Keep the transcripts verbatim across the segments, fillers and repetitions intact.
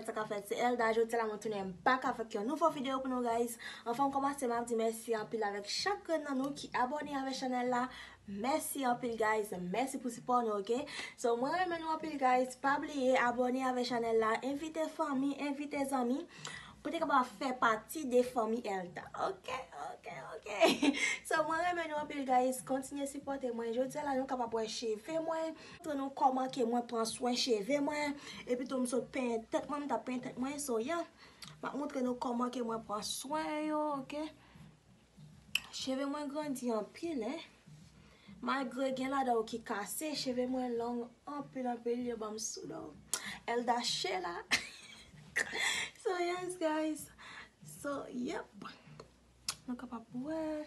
Sa k ap fèt, se Elda. Jodi a la, mwen tounen back avèk yon nouvo videyo pou nou, guys. Anvan m kòmanse, m ap di mèsi anpil avèk chak grenn nan nou ki abòne avèk chanèl la. Mèsi anpil, guys. Mèsi pou sipò nou, oke? So, mwen renmen nou anpil, guys. Pa bliye abòne avèk chanèl la. Envite fanmi, envite zanmi. Pou te kapab fè pati de fanmi Elda. Oke, oke, oke. So, mwen renmen nou anpil, guys. Kontinye sipòte mwen. Jodi a la, nou kapab wè cheve mwen. Montre nou kòman ke mwen pran swen cheve mwen. Epi tou, m sot penyen tèt mwen, m t ap penyen tèt mwen. So, yeah. M ap montre nou kòman ke mwen pran swen yo, oke? Cheve mwen grandi anpil, en. Malgre gen ladan yo ki kase, cheve mwen long anpil, anpil, yo ban m sou do. Elda Sheila. So, yes, guys. So, yep. Nou kapab wè.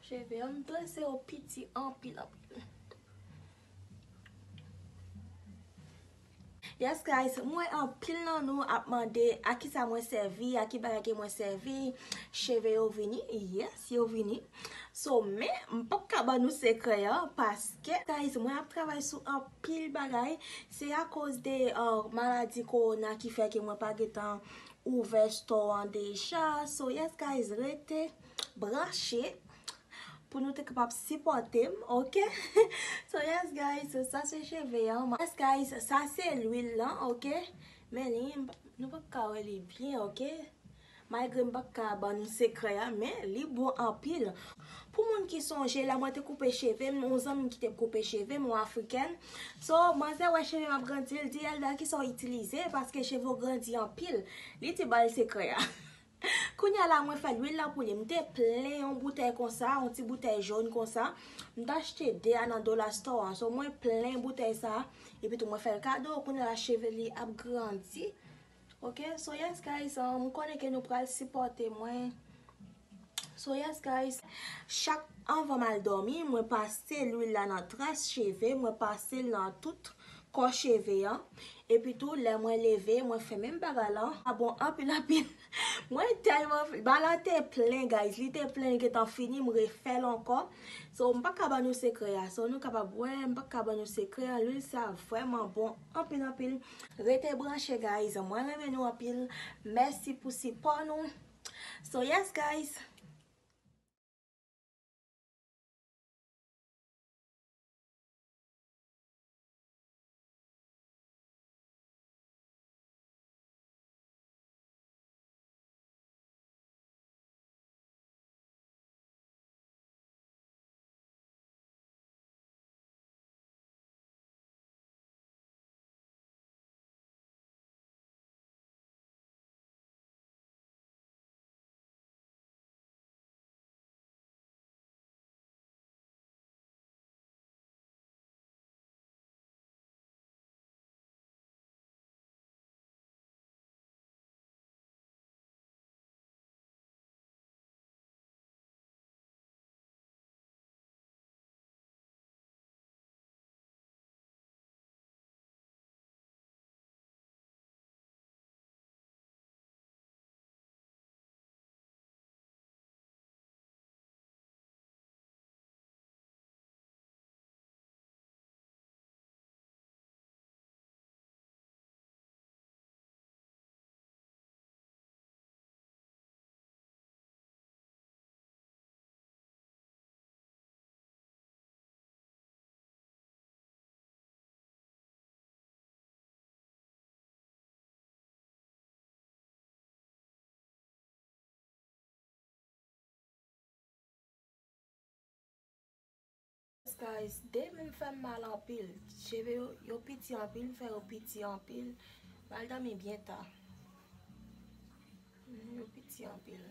Cheve an, m trese yo piti anpil, anpil. Yes, guys, mwen anpil nan nou ap mande a kisa mwen sèvi, a ki bagay ke mwen sèvi, cheve yo vini, yes, yo vini. So, men, m p ap ka ban nou sekrè an, paske, guys, mwen ap travay sou anpil bagay. Se akoz de, uh, maladi kowona ki fè ke mwen pa gentan ouvè store an deja. So, yes, guys, rete branche pou nou te kapab sipòte m, oke? So, yes, guys, sa se cheve an. Yes, guys, sa se lwil lan, oke? Men li, m p-, nou p ap ka wè li byen, oke? Malgre m p ap ka ban nou sekrè a, men li bon anpil. Pou moun ki sonje, lè mwen te koupe cheve m, yon zanmi m ki te koupe cheve m, yon afrikèn. So, manzè wè cheve m ap grandi, l di, "Elda, kisa w itilize? Paske cheve w grandi anpil." Li di, "Ba l sekrè a." Kounye a la, mwen fè lwil la pou li. M te plen yon boutèy konsa, yon ti boutèy jòn konsa. M te achte de a nan Dollar Store an. So, mwen plen boutèy sa. Epi tou, mwen fè l kado. Kounye a la, cheve li ap grandi. Oke? So, yes, guys, um, m konnen ke nou pral sipòte mwen. So, yes, guys, chak anvan m al dòmi, mwen pase lwil la nan tras cheve, mwen pase l nan tout kò cheve an. Epi tou, lè mwen leve, mwen fè menm bagay lan. A bon, anpil, anpil. Mwen tèlman, bagay lan te plen, guys. Li te plen, li gentan fini, m refè l ankò. So, m pa ka ban nou sekrè a. So, nou kapab wè, m pa ka ban nou sekrè a. Lwil sa vrèman bon, anpil, anpil. Rete branche, guys. Mwen renmen nou anpil. Mèsi pou sipò nou. So, yes, guys. Guys, de men fè m mal anpil. Cheve yo, yo piti anpil, m fè yo piti anpil. M al dòmi byen ta. Mhm, yo piti anpil.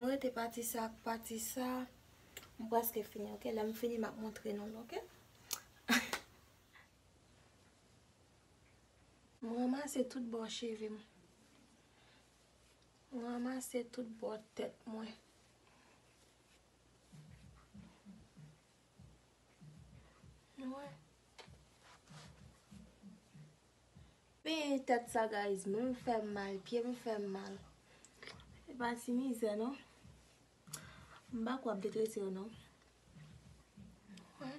Mwen rete pati sa ak pati sa. M prèske fini, oke? Lè m fini, m ap montre nou l, oke? M ranmase tout bò cheve m. M ranmase tout bò tèt mwen. Nou wè? Benyen tèt sa, guys, men m fè m mal, pye m fè m mal. Se pa ti mizè, non. M pa kwè ap detrese yo, non. Wè.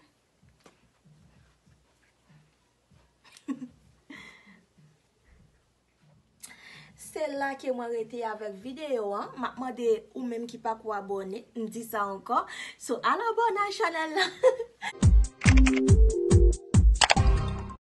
Se la ke mwen rete avèk videyo an. M ap mande ou menm ki pako abòne, m di sa ankò. So, al abòne a chanèl la.